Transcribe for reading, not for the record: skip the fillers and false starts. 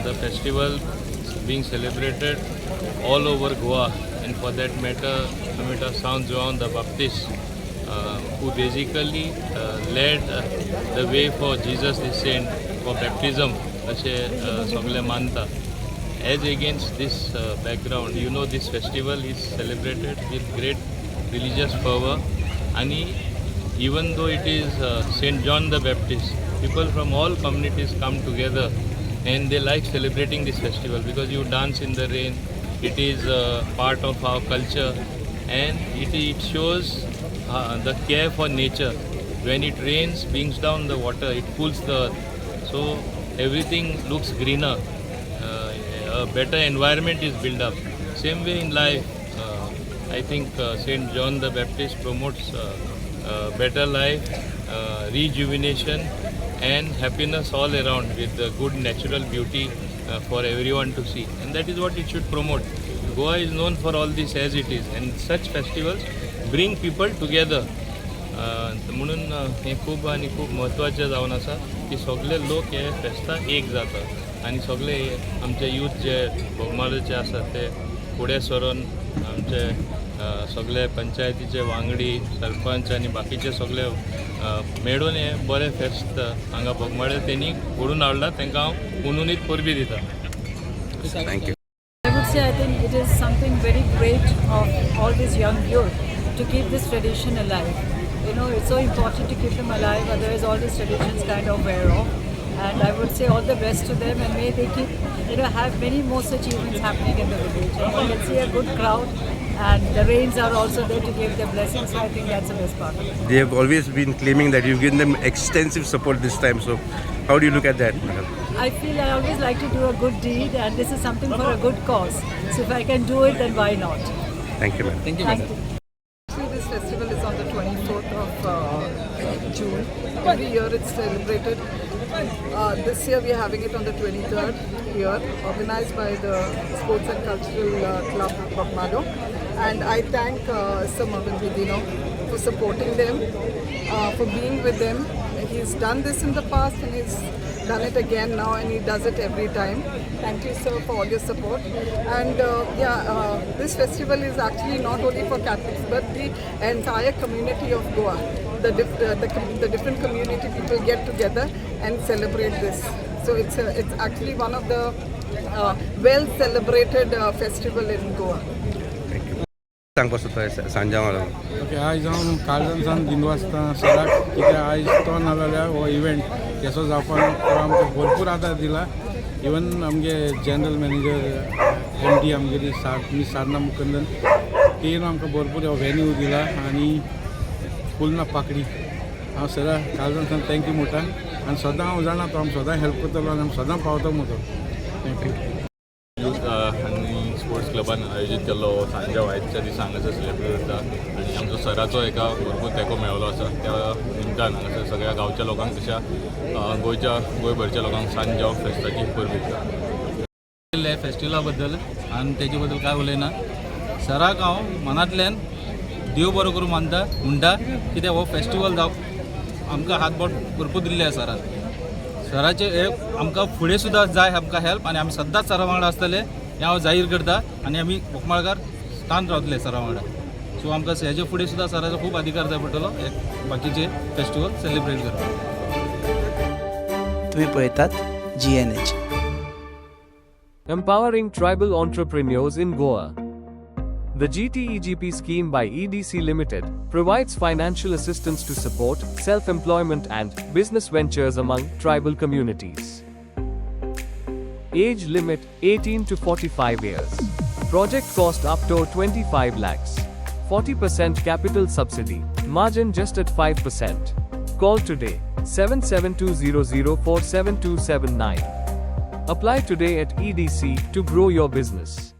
The festival being celebrated all over Goa, and for that matter, Amita San Juan the Baptist, who basically led the way for Jesus the saint for baptism, अशें सगळे मानता. As against this background, this festival is celebrated with great religious fervor. And even though it is Saint John the Baptist, people from all communities come together and they like celebrating this festival because you dance in the rain. It is part of our culture and it shows the care for nature. When it rains, brings down the water, it cools the earth. So everything looks greener, a better environment is built up. Same way in life, I think Saint John the Baptist promotes better life, rejuvenation, and happiness all around with the good natural beauty for everyone to see. And that is what it should promote. Goa is known for all this as it is, and such festivals bring people together. म्हणून हें खूब आनी खूब म्हत्वाचें जावन आसा की सगळे लोक हे फेस्ताक एक जाता आनी सगळे आमचे यूथ जे बोगमाळोचे आसात ते फुडें सरून आमचे सगळे पंचायतीचे वांगडी, सरपंच आनी बाकीचे सगळे मेळून हे बरें फेस्त हांगा बोगमाळे तेणी घडोवन हाडलां. तांकां हांव हुनहुनीत परबीं दिता. Thank you. I would say I think it is something very great of all these young youth to keep this tradition alive. It's so important to keep them alive, otherwise all these traditions kind of wear off. And I would say all the best to them, and may they keep, have many more such events happening in the village. And you can see a good crowd, and the rains are also there to give their blessings, so I think that's the best part of it. They have always been claiming that you've given them extensive support this time. So, how do you look at that, madam? I feel I always like to do a good deed, and this is something for a good cause. So if I can do it, then why not? Thank you, madam. Thank you. Thank you. Actually, this festival is on the 24th of June. Every year it's celebrated. This year we are having it on the 23rd here, organized by the Sports and Cultural Club Bogmalo. And I thank Sir Mervyn Godinho for supporting them, for being with them. He's done this in the past and he's done it again now, and he does it every time. Thank you, sir, for all your support. And yeah, this festival is actually not only for Catholics but the entire community of Goa. The different community people get together and celebrate this. So it's actually one of the well celebrated festival in Goa. Thank you. सांगपाक सोदता सांजांवा लागून? Okay, आयज हांव काळजान दिनवासता सराक, कित्याक आयज तो ना जाल्यार हो इव्हेंट केसो जावपाक तो आमकां भरपूर आदार दिला. इवन आमगे जनरल मॅनेजर, एमडी आमगेली मीस साधना मुकंदन, तेन आमकां भरपूर हो व्हेन्यू दिला आनी फुल ना पाकडी. हांव सरा काळजान thank you म्हणटा आनी सदां हांव जाणा तो आमकां सदां हेल्प करतलो आनी आमी सदां पावतो म्हणतो. Thank you. Youth आनी स्पोर्ट्स क्लबान आयोजीत केल्लो हो सांजाव आयच्या दिसा हांगासर सेलिब्रेट जाता आनी आमचो सराचो एका भरपूर तेंको मेळ्ळो आसा. त्या निमतान हांगासर सगळ्या गांवच्या लोकांक तशा गोंयच्या, गोंयभरच्या लोकांक सांजाव फेस्ताची परबीं दिता. केल्ले फेस्टिवला बद्दल आनी तेजे बद्दल काय उलयना. सराक हांव मनांतल्यान देव बरो करूं मानता म्हणटा, कित्याक हो फेस्टिवल जावप आमकां हातबोट भरपूर दिल्ले आसा सरान. सराचे हे आमकां फुडें सुद्दां जाय आमकां हेल्प आनी आमी सदांच सरा वांगडा आसतले हें हांव जाहीर करता आनी आमी बोकमाळकार स्थान रावतले सरा वांगडा. सो आमकां हेजे फुडें सुद्दां सराचो खूब अधिकार जाय पडटलो हे बाकीचे फेस्टिवल सेलिब्रेट करपाक. तुम्ही पळयतात GNH. Empowering tribal entrepreneurs in Goa. The GTEGP scheme by EDC Limited provides financial assistance to support self employment and business ventures among tribal communities. Age limit 18 to 45 years. Project cost up to 25 lakhs. 40% capital subsidy, margin just at 5%. Call today 77200 47279. Apply today at EDC to grow your business.